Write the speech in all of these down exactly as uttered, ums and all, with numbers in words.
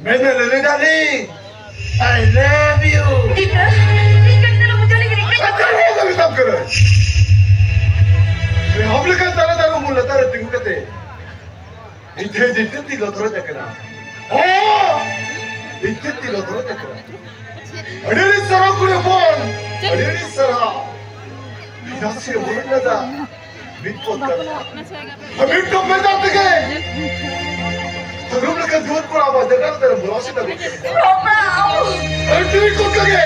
Hey, Lily darling, I love you. Teacher, teacher, तेरा मुझे नहीं गिरी। अच्छा, वो कभी तब करे। अरे, हम लोग का तारा तारा मुल्ला तारा तिंगु कते। इथे जिथे ती लोथरो चकरा। ओ! इथे ती लोथरो चकरा। अरे, रे सरा कुड़े बोल। अरे, रे सरा। इधर से बोल ना था। Bitcoin. Habib to meda tege. Habib na ka duat ko awa jaga tere bolasi na. Papa. Awa tiri ko kage.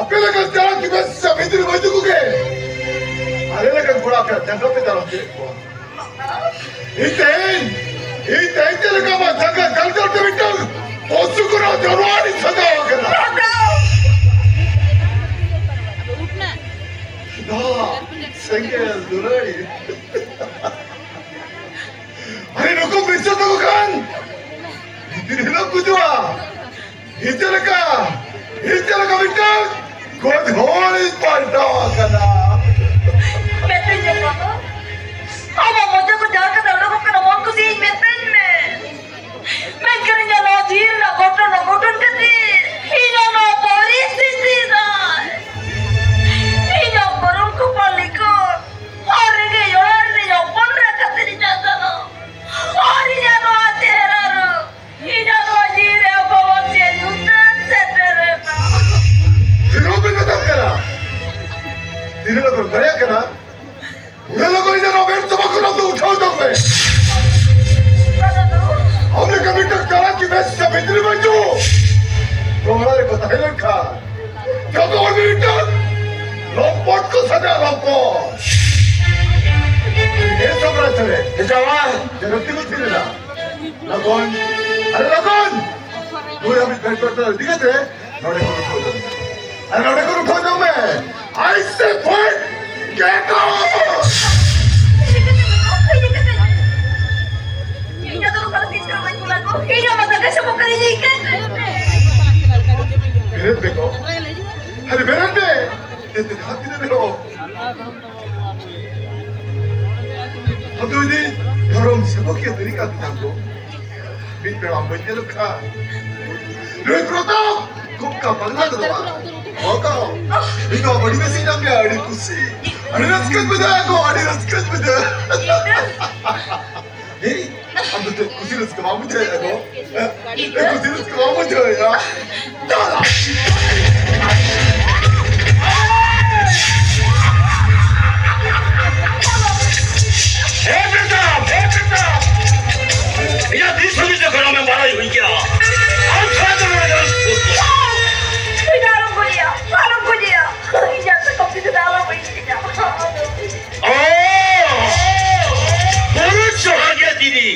Ape na ka jara ki bes sabitri baju ko ke. Are na ka gora ka jaga pe tara. Itein. Itein tere ka ma jaga jaga te bitu. Osu ko na jarwari sada kana. ᱫᱟᱜ ᱥᱮᱸᱜᱮᱞ ᱫᱩᱞᱟᱹᱲᱤ᱾ ᱟᱨᱮ ᱱᱩᱠᱩ ᱵᱤᱨᱥᱟ ᱛᱟᱠᱚ ᱠᱷᱟᱱ ᱵᱷᱤᱛᱤᱨ ᱦᱤᱞᱳᱜ ᱜᱩᱡᱩᱜᱼᱟ᱾ ᱤᱧ ᱪᱮᱫ ᱞᱮᱠᱟ, ᱤᱧ ᱪᱮᱫ ᱞᱮᱠᱟ ᱢᱤᱫᱴᱟᱝ ᱜᱚᱡ ᱦᱚᱲᱤᱧ ᱯᱟᱞᱴᱟᱣ ᱟᱠᱟᱱᱟ᱾ ᱢᱮᱛᱟᱹᱧ ᱢᱮ ᱵᱟᱵᱟ, ᱟᱢᱟᱜ ᱢᱚᱪᱟ ᱠᱚ ᱡᱟᱦᱟᱸ ᱠᱟᱛᱷᱟ ᱩᱰᱩᱠᱚᱜ ᱠᱟᱱᱟ, ᱢᱚᱱ ᱠᱩᱥᱤᱭᱟᱹᱧ ᱢᱮᱛᱟᱹᱧ ᱢᱮ᱾ ᱢᱮᱱᱠᱷᱟᱱ ᱤᱧᱟᱹᱜ ᱱᱚᱣᱟ ᱡᱤᱭᱚᱱ ᱨᱮᱱᱟᱜ ᱜᱷᱚᱴᱚᱱ, ᱜᱷᱚᱴᱚᱱ ᱠᱷᱟᱹᱛᱤᱨ ᱤᱧᱟᱹᱜ ᱱᱚᱣᱟ ᱯᱚᱨᱤᱥᱛᱷᱤᱛᱤ ᱫᱚ ᱤᱧᱟᱹᱜ ᱯᱚᱨᱚᱢ ᱠᱚᱯᱟᱞ ᱞᱤᱠᱷᱚᱱ ᱟᱨ ᱨᱮᱸᱜᱮᱡ ᱚᱲᱟᱜ ᱨᱤᱱᱤᱡ ᱦᱚᱯᱚᱱ ᱮᱨᱟ ᱠᱷᱟᱹᱛᱤᱨ ᱤᱧᱟᱹᱜ ᱥᱟᱱᱟᱢ ᱟᱨ ᱤᱧᱟᱹᱜ ᱱᱚᱣᱟ ᱪᱮᱦᱨᱟ ᱨᱩᱯ, ᱤᱧᱟᱹᱜ ᱱᱚᱣᱟ ᱡᱤᱣᱤ ᱨᱮ ᱚᱯᱚᱢᱟᱱ ᱪᱮᱫ ᱧᱩᱛᱟᱹᱛ ᱥᱮᱴᱮᱨ ᱮᱱᱟ᱾ ᱛᱤᱱᱟᱹᱜ ᱵᱤᱱ ᱢᱮᱛᱟᱜ ᱠᱟᱱᱟ? ᱛᱤᱱᱟᱹᱜ ᱵᱤᱱ ᱫᱟᱲᱮᱭᱟᱜ ᱠᱟᱱᱟ? ᱩᱱᱟᱹᱜ ᱞᱚᱜᱚᱱ ᱤᱧᱟᱹᱜ ᱱᱚᱣᱟ ᱢᱮᱫ ᱛᱚᱯᱟ ᱠᱷᱚᱱᱟᱜ ᱫᱚ ᱩᱴᱷᱟᱹᱣ ᱛᱟᱵᱚᱱ ᱢᱮ᱾ ᱟᱢ ᱞᱮᱠᱟ ᱢᱤᱫᱴᱟᱝ ᱪᱟᱞᱟᱠ ᱜᱤᱫᱽᱨᱟᱹ ᱥᱮ ᱵᱷᱤᱛᱨᱤ ᱵᱟᱹᱪᱩᱜ᱾ ᱜᱚᱲᱟ ᱨᱮᱠᱚ ᱛᱟᱦᱮᱸ ᱞᱮᱱᱠᱷᱟᱱ ᱡᱚᱛᱚ ᱦᱚᱲ ᱢᱤᱫᱴᱟᱝ ᱞᱚᱢᱯᱚᱴ ᱠᱚ ᱥᱟᱡᱟᱜᱼᱟ, ᱞᱚᱢᱯᱚᱴ᱾ ᱦᱮᱸ, ᱥᱚᱢᱨᱟᱡᱽ ᱥᱚᱨᱮᱱ᱾ ᱦᱮᱸ, ᱡᱟᱶᱟᱭ᱾ ᱡᱟᱹᱱᱩᱢ ᱛᱤᱸᱜᱩ ᱛᱷᱤᱨ ᱮᱱᱟ᱾ ᱞᱚᱜᱚᱱ, ᱟᱨᱮ ᱞᱚᱜᱚᱱ᱾ ᱱᱩᱭ ᱦᱟᱹᱵᱤᱡ ᱯᱮᱴ ᱯᱮᱴ ᱤᱫᱤ ᱠᱟᱛᱮ ᱱᱚᱰᱮ ᱠᱷᱚᱱ ᱩᱴᱷᱟᱹᱣ ᱧᱚᱜ ᱢᱮ᱾ ᱟᱨ ᱱᱚᱰᱮ ᱠᱷᱚᱱ ᱩᱴᱷᱟᱹᱣ ᱧᱚᱜ ᱢᱮ᱾ I say quick, get out! ᱤᱧᱟᱹᱜ ᱫᱚ ᱱᱚᱝᱠᱟ ᱫᱚ ᱛᱤᱥ ᱨᱮᱦᱚᱸ ᱵᱟᱹᱧ ᱵᱷᱩᱞᱟ ᱜᱚ᱾ ᱤᱧᱟᱹᱜ ᱢᱟ ᱫᱟᱠᱟ ᱥᱟᱵᱚᱜ ᱠᱟᱱ ᱤᱧ ᱟᱹᱭᱠᱟᱹᱣ ᱫᱟ᱾ ᱵᱮᱨᱮᱫ ᱢᱮ ᱜᱚ᱾ ᱟᱨᱮ ᱵᱮᱨᱮᱫ ᱢᱮ᱾ ᱡᱟᱦᱟᱸ ᱛᱤᱱᱟᱹᱜ ᱨᱮᱦᱚᱸ ᱟᱫᱚ ᱡᱩᱫᱤ ᱫᱷᱚᱨᱚᱢ ᱥᱮᱵᱚᱠᱤᱭᱟᱹ ᱛᱟᱹᱨᱤᱠᱟ ᱛᱮ ᱧᱟᱢ ᱫᱚ, ᱢᱤᱫ ᱯᱮᱲᱟ ᱵᱟᱹᱧ ᱧᱮᱞ ᱠᱟᱜ᱾ ᱱᱩᱭ ᱯᱨᱚᱛᱟᱯ! ᱠᱚᱠᱟ ᱵᱟᱝᱞᱟ ᱫᱚ ᱵᱟᱝ᱾ ᱯᱨᱚᱛᱟᱯ! ᱤᱧ ᱫᱚ ᱟᱹᱰᱤ ᱵᱮᱥ ᱤᱧ ᱧᱟᱢ ᱠᱮᱫᱟ, ᱟᱹᱰᱤ ᱠᱩᱥᱤ᱾ ᱟᱹᱰᱤ ᱨᱟᱹᱥᱠᱟᱹᱧ ᱵᱩᱡᱷᱟᱹᱣᱟ ᱜᱚ, ᱟᱹᱰᱤ ᱨᱟᱹᱥᱠᱟᱹᱧ ᱵᱩᱡᱷᱟᱹᱣᱟ᱾ ᱮᱭ, ᱟᱢ ᱫᱚ ᱪᱮᱫ ᱠᱩᱥᱤ ᱨᱟᱹᱥᱠᱟᱹ ᱵᱟᱢ ᱵᱩᱡᱷᱟᱹᱣᱮᱫᱼᱟ ᱜᱚ? ᱦᱮᱸ? ᱪᱮᱫ ᱠᱩᱥᱤ ᱨᱟᱹᱥᱠᱟᱹ ᱵᱟᱢ ᱵᱩᱡᱷᱟᱹᱣᱮᱫᱼᱟ? ᱫᱟᱫᱟ! ᱦᱮᱸ ᱵᱮᱴᱟ, ᱦᱮᱸ ᱵᱮᱴᱟ! ᱤᱧᱟᱹᱜ ᱫᱤᱥ ᱦᱩᱫᱤᱥ ᱫᱚ ᱠᱟᱱᱟ, ᱢᱮ ᱵᱟᱲᱟᱭ ᱦᱩᱭ ᱠᱮᱭᱟ᱾ ᱟᱢ ᱪᱷᱟᱲᱟ ᱫᱚ ᱱᱚᱰᱮ ᱫᱚ ᱤᱧ ᱟᱞᱚᱢ ᱜᱚᱡᱮᱭᱟ, ᱟᱞᱚᱢ ᱜᱚᱡᱮᱭᱟ᱾ ᱤᱧᱟᱜ ᱥᱟᱠᱟᱢ ᱡᱩᱫᱤ ᱫᱚ ᱟᱞᱚᱢ ᱤᱫᱤᱭᱟ᱾ ᱚ! ᱵᱩᱨᱩ ᱥᱚᱦᱟᱜᱮ ᱫᱤᱫᱤ,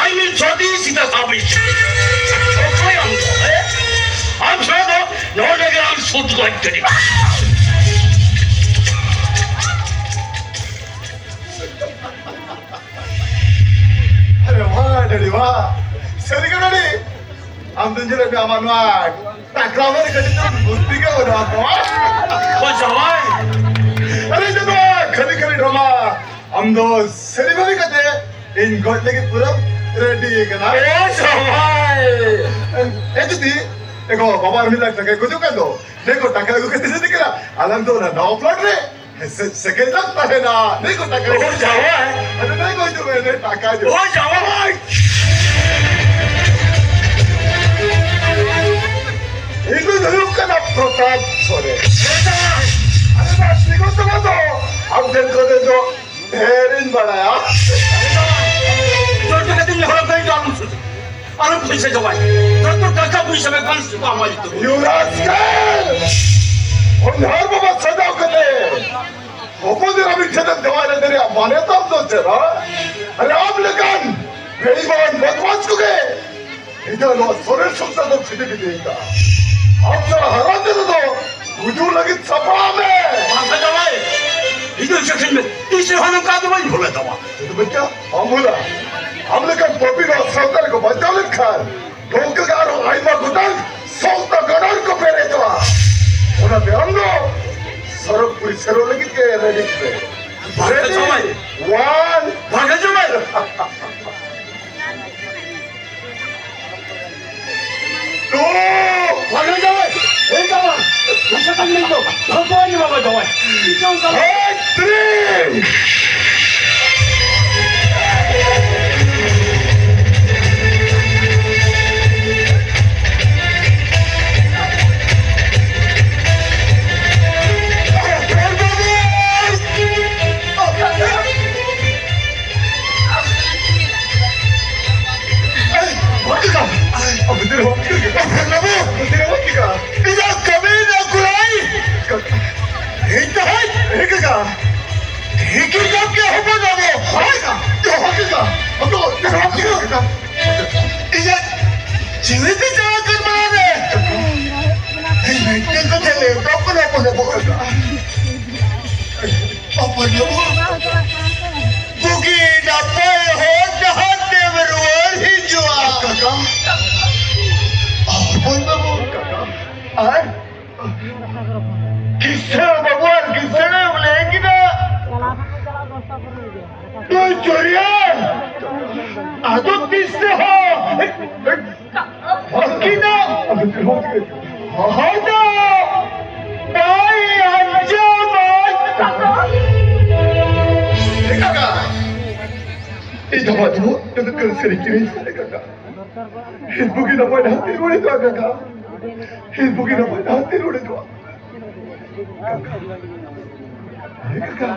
ᱟᱭ ᱢᱤᱱ ᱥᱚᱛᱤ ᱥᱤᱛᱟ ᱥᱟᱵᱤ᱾ ᱚᱠᱚᱭ ᱟᱢ ᱫᱚ, ᱦᱮᱸ? ᱟᱢ ᱥᱟᱶ ᱫᱚ ᱱᱚᱰᱮ ᱜᱮ ᱟᱢ ᱥᱩᱫ ᱜᱚᱡ ᱠᱟᱹᱱᱟᱹᱧ᱾ ᱟᱨᱮ ᱵᱷᱟᱭ, ᱰᱟᱹᱰᱤ ᱵᱷᱟᱭ, ᱥᱟᱹᱨᱤ ᱜᱮ ᱰᱟᱹᱰᱤ, ᱟᱢ ᱫᱚ ᱧᱮᱞᱮᱫ ᱢᱮ ᱟᱢᱟᱜ ᱱᱚᱣᱟ ᱴᱟᱠᱟ ᱢᱟᱨᱮ ᱠᱟᱹᱴᱤᱡ ᱪᱩᱞᱩᱝ ᱵᱩᱫᱽᱫᱷᱤ ᱜᱮ ᱵᱟᱹᱱᱩᱜ ᱛᱟᱢᱟ᱾ ᱦᱳᱭ ᱡᱟᱶᱟᱭ᱾ ᱟᱨᱮ ᱡᱟᱶᱟᱭ, ᱠᱷᱟᱹᱞᱤ ᱠᱷᱟᱹᱞᱤ ᱰᱨᱟᱢᱟ᱾ ᱟᱢ ᱫᱚ ᱥᱟᱹᱨᱤ ᱵᱷᱟᱹᱜᱤ ᱠᱟᱛᱮ ᱤᱧ ᱜᱚᱡ ᱞᱟᱹᱜᱤᱫ ᱯᱩᱨᱟᱹ ᱨᱮᱰᱤ ᱠᱟᱱᱟ᱾ ᱳ ᱡᱟᱶᱟᱭ᱾ ᱮ ᱡᱩᱫᱤ, ᱮ ᱜᱚ, ᱵᱟᱵᱟ ᱟᱨ ᱢᱤᱫ ᱞᱟᱠᱷ ᱴᱟᱠᱟᱭ ᱠᱷᱚᱡᱚᱜ ᱠᱟᱱ ᱫᱚ, ᱱᱤᱭᱟᱹ ᱠᱚ ᱴᱟᱠᱟ ᱟᱹᱜᱩ ᱠᱟᱛᱮ ᱡᱩᱫᱤ ᱠᱟᱱᱟ, ᱟᱞᱟᱝ ᱫᱚ ᱚᱱᱟ ᱱᱟᱣᱟ ᱯᱞᱚᱴ ᱨᱮ ᱥᱮ-, ᱥᱮᱠᱮᱱᱰ ᱞᱟᱝ ᱛᱟᱦᱮᱱᱟ᱾ ᱱᱤᱭᱟᱹ ᱠᱚ ᱴᱟᱠᱟ ᱳ ᱡᱟᱶᱟᱭ᱾ ᱟᱫᱚ ᱱᱤᱭᱟᱹ ᱠᱚ ᱦᱤᱡᱩᱜ ᱢᱮ, ᱱᱤᱭᱟᱹ ᱴᱟᱠᱟ ᱦᱤᱡᱩᱜ᱾ ᱳ ᱡᱟᱶᱟᱭ᱾ ᱤᱧ ᱫᱚᱧ ᱦᱩᱭᱩᱜ ᱠᱟᱱᱟ ᱯᱨᱚᱛᱟᱯ ᱥᱚᱨᱮᱱ᱾ ᱟᱫᱚ ᱱᱚᱣᱟ ᱥᱤᱜᱚ ᱛᱟᱢᱟ ᱫᱚ ᱟᱢ ᱴᱷᱮᱱ ᱠᱷᱚᱱ ᱫᱚ ᱰᱷᱮᱨᱤᱧ ᱵᱟᱲᱟᱭᱟ᱾ ᱡᱚᱛᱚ ᱠᱟᱛᱮᱧ ᱦᱚᱲ ᱠᱚᱧ ᱡᱚᱢ ᱥᱩᱫᱷᱩ᱾ ᱟᱨ ᱯᱚᱭᱥᱟ ᱡᱚᱢᱟᱭ᱾ ᱡᱚᱛᱚ ᱴᱟᱠᱟ ᱯᱚᱭᱥᱟ ᱢᱮ ᱠᱟᱱ ᱥᱩᱫᱷᱩ ᱟᱢᱟᱜ ᱧᱩᱛᱩᱢ᱾ You rascal! ᱦᱚᱧᱦᱟᱨ ᱵᱟᱵᱟ ᱥᱟᱡᱟᱣ ᱠᱟᱛᱮ ᱦᱚᱯᱚᱱ ᱮᱨᱟ ᱢᱤᱫ ᱴᱷᱮᱱ ᱮᱢ ᱡᱟᱶᱟᱭ ᱞᱮ ᱫᱟᱲᱮᱭᱟᱜᱼᱟ, ᱢᱟᱱᱮ ᱛᱟᱢ ᱫᱚ ᱪᱮᱫ, ᱦᱟ? ᱟᱨᱮ ᱟᱢ ᱞᱮᱠᱟᱱ ᱵᱮᱭᱤᱢᱟᱱ ᱵᱚᱫᱢᱟᱥ ᱠᱚᱜᱮ ᱤᱧ ᱫᱚ ᱱᱚᱣᱟ ᱥᱚᱨᱮᱥ ᱥᱚᱝᱥᱟᱨ ᱫᱚ ᱪᱷᱤᱰᱤ ᱵᱤᱰᱤ ᱭᱮᱫᱟ᱾ ᱟᱢ ᱫᱚ ᱦᱟᱨᱟ ᱛᱮᱫᱚ ᱫᱚ ᱜᱩᱡᱩᱜ ᱞᱟᱹᱜᱤᱫ ᱥᱟᱯᱲᱟᱣ ᱢᱮ᱾ ᱵᱟᱝ ᱡᱟᱶᱟᱭ, ᱤᱧ ᱫᱚ ᱪᱮᱫ ᱤᱧ ᱢᱮ-, ᱤᱧ ᱥᱮ ᱦᱚᱸ ᱱᱚᱝᱠᱟ ᱫᱚ ᱵᱟᱹᱧ ᱵᱷᱩᱞᱟ ᱛᱟᱢᱟ᱾ ᱪᱮᱫ ᱵᱮᱴᱟ? ᱵᱟᱢ ᱵᱷᱩᱞᱟ? ᱟᱢ ᱞᱮᱠᱟᱱ ᱯᱟᱯᱤ ᱱᱚᱣᱟ ᱥᱟᱶᱛᱟ ᱨᱮᱠᱚ ᱵᱟᱧᱪᱟᱣ ᱞᱮᱱᱠᱷᱟᱱ ᱱᱚᱝᱠᱟ ᱜᱮ ᱟᱨᱦᱚᱸ ᱟᱭᱢᱟ ᱜᱚᱴᱟᱝ ᱥᱟᱶᱛᱟ ᱜᱟᱲᱟᱨ ᱠᱚ ᱯᱮᱨᱮᱡᱚᱜᱼᱟ᱾ ᱚᱱᱟᱛᱮ ᱟᱢ ᱫᱚ ᱥᱚᱨᱚᱜᱽᱯᱩᱨᱤ ᱥᱮᱱᱚᱜ ᱞᱟᱹᱜᱤᱫ ᱜᱮ ᱨᱮᱰᱤ ᱢᱮ᱾ ᱵᱟᱝ ᱡᱟᱶᱟᱭ᱾ ᱨᱮᱰᱤ? ᱚᱣᱟᱱ᱾ ᱵᱟᱝ ᱡᱟᱶᱟᱭ᱾ Hey, three! ᱤᱧᱟᱜ ᱠᱟᱹᱢᱤ ᱨᱮ ᱠᱩᱲᱟᱭ! ᱤᱧ ᱛᱟᱦᱮᱸ! ᱦᱮᱸ ᱠᱟᱠᱟ! ᱴᱷᱤᱠ ᱜᱮ ᱡᱚᱢ ᱠᱮᱫ ᱦᱚᱯᱚᱱ ᱵᱟᱹᱵᱩ! ᱦᱳᱭ ᱠᱟᱠᱟ! ᱦᱳᱭ ᱠᱟᱠᱟ! ᱤᱧᱟᱜ ᱡᱤᱣᱤ ᱛᱮ ᱪᱟᱞᱟᱣ ᱠᱟᱱ ᱢᱟᱲᱟᱝ ᱨᱮ! ᱤᱧ ᱢᱤᱫᱴᱮᱱ ᱠᱟᱛᱷᱟ ᱞᱟᱹᱭ ᱦᱚᱴᱚ ᱠᱟᱱᱟ ᱦᱚᱯᱚᱱ ᱵᱟᱹᱵᱩ ᱠᱟᱠᱟ! ᱦᱚᱯᱚᱱ ᱵᱟᱹᱵᱩ! ᱵᱩᱜᱤ ᱱᱟᱯᱟᱭ ᱦᱚᱨ ᱰᱟᱦᱟᱨ ᱛᱮᱢ ᱨᱩᱣᱟᱹᱲ ᱦᱤᱡᱩᱜᱼᱟ᱾ ᱠᱟᱠᱟ᱾ ᱦᱚᱯᱚᱱ ᱵᱟᱹᱵᱩ᱾ ᱠᱟᱠᱟ᱾ ᱟᱨ ᱠᱤᱥᱟᱹᱬ ᱵᱟᱹᱵᱩ ᱟᱨ ᱠᱤᱥᱟᱹᱬ ᱮᱢ ᱞᱟᱹᱭ ᱠᱮᱫᱟ᱾ ᱛᱚ ᱪᱚᱨᱤᱭᱟ᱾ ᱟᱫᱚ ᱛᱤᱥ ᱨᱮᱦᱚᱸ ᱦᱟᱹᱠᱤᱱᱟᱜ ᱦᱚᱦᱚ ᱫᱚ ᱵᱟᱭ ᱟᱸᱡᱚᱢᱟ᱾ ᱮ ᱠᱟᱠᱟ, ᱤᱧ ᱫᱚ ᱵᱟᱹᱪᱩᱜ ᱱᱩᱱᱟᱹᱜ ᱥᱟᱹᱨᱤ ᱠᱤᱨᱤᱧ ᱥᱟᱹᱨᱤ ᱠᱟᱠᱟ᱾ ᱤᱧ ᱵᱩᱜᱤ ᱱᱟᱯᱟᱭ ᱰᱟᱦᱟᱨ ᱛᱮ ᱨᱩᱣᱟᱹᱲ ᱦᱤᱡᱩᱜᱼᱟ ᱠᱟᱠᱟ᱾ ᱤᱧ ᱵᱩᱜᱤ ᱱᱟᱯᱟᱭ ᱰᱟᱦᱟᱨ ᱛᱮ ᱨᱩᱣᱟᱹᱲ ᱦᱤᱡᱩᱜᱼᱟ᱾ ᱠᱟᱠᱟ᱾ ᱮ ᱠᱟᱠᱟ!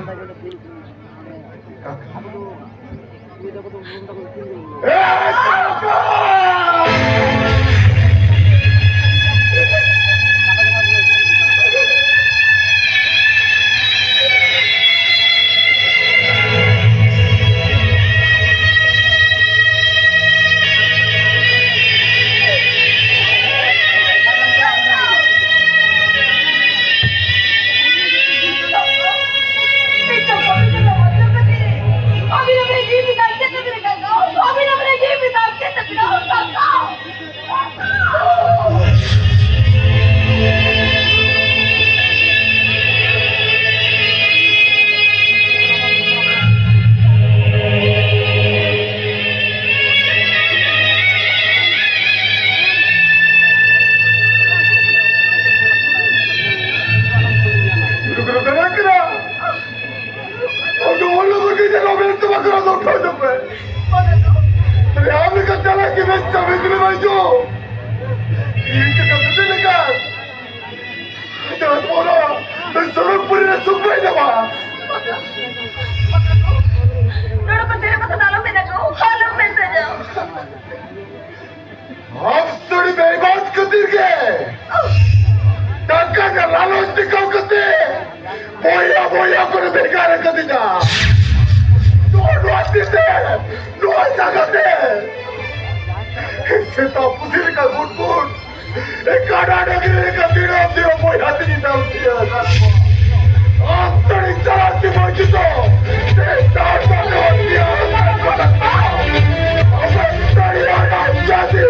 ᱟᱢ ᱞᱮᱠᱟ ᱪᱟᱞᱟᱠ ᱜᱮ ᱵᱮᱥ ᱪᱟᱹᱠᱨᱤ ᱵᱟᱭ ᱡᱚ᱾ ᱤᱧ ᱪᱮᱠᱟ ᱵᱮᱥ ᱞᱮᱠᱟ ᱡᱟᱦᱟᱸ ᱵᱚᱞᱟ ᱥᱚᱨᱚᱜᱽᱯᱩᱨᱤ ᱨᱮ ᱥᱩᱠ ᱵᱟᱭ ᱧᱟᱢᱟ᱾ ᱱᱚᱰᱮ ᱠᱷᱚᱱ ᱪᱮᱫ ᱠᱟᱛᱷᱟ ᱫᱚ ᱟᱞᱚᱢ ᱢᱮᱱᱟ ᱜᱳ, ᱟᱞᱚᱢ ᱢᱮᱛᱟᱹᱧᱟ᱾ ᱟᱢ ᱥᱟᱹᱨᱤ ᱵᱮᱭᱵᱟᱥ ᱠᱷᱟᱹᱛᱤᱨ ᱜᱮ ᱴᱟᱠᱟ ᱨᱮᱱᱟᱜ ᱞᱟᱞᱚᱪ ᱫᱮᱠᱷᱟᱣ ᱠᱟᱛᱮ ᱵᱚᱭᱦᱟ ᱵᱚᱭᱦᱟ ᱠᱚᱨᱮ ᱵᱷᱮᱜᱟᱨ ᱟᱠᱟᱫᱤᱧᱟ᱾ ᱱᱚᱣᱟ, ᱱᱚᱣᱟ ᱛᱤᱛᱮ, ᱱᱚᱣᱟ ᱡᱟᱸᱜᱟ ᱛᱮ ᱥᱮᱛᱟ ᱯᱩᱥᱤ ᱞᱮᱠᱟ ᱜᱩᱴ ᱜᱩᱴ, ᱮ ᱠᱟᱰᱟ ᱰᱟᱹᱝᱨᱤ ᱞᱮᱠᱟ ᱫᱤᱱᱟᱹᱢ ᱫᱤᱱ ᱵᱚᱭᱦᱟ ᱛᱤᱧ ᱫᱟᱞ ᱛᱤᱭᱟᱹ ᱟᱠᱟᱫ ᱠᱚᱣᱟ᱾ ᱟᱢ ᱛᱟᱹᱲᱤ ᱪᱟᱞᱟᱜ ᱛᱮ ᱵᱟᱹᱪᱩ ᱫᱚ, ᱥᱮᱛᱟ ᱛᱟᱞᱮ ᱦᱚᱸ ᱛᱤᱭᱟᱹ ᱟᱠᱟᱫ ᱠᱚᱣᱟ᱾ ᱟᱢ ᱛᱟᱹᱲᱤ ᱟᱲᱟᱜ ᱡᱟᱹᱛᱤ᱾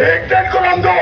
ᱮᱠ ᱴᱷᱮᱱ ᱠᱷᱚᱱ ᱟᱢ ᱫᱚ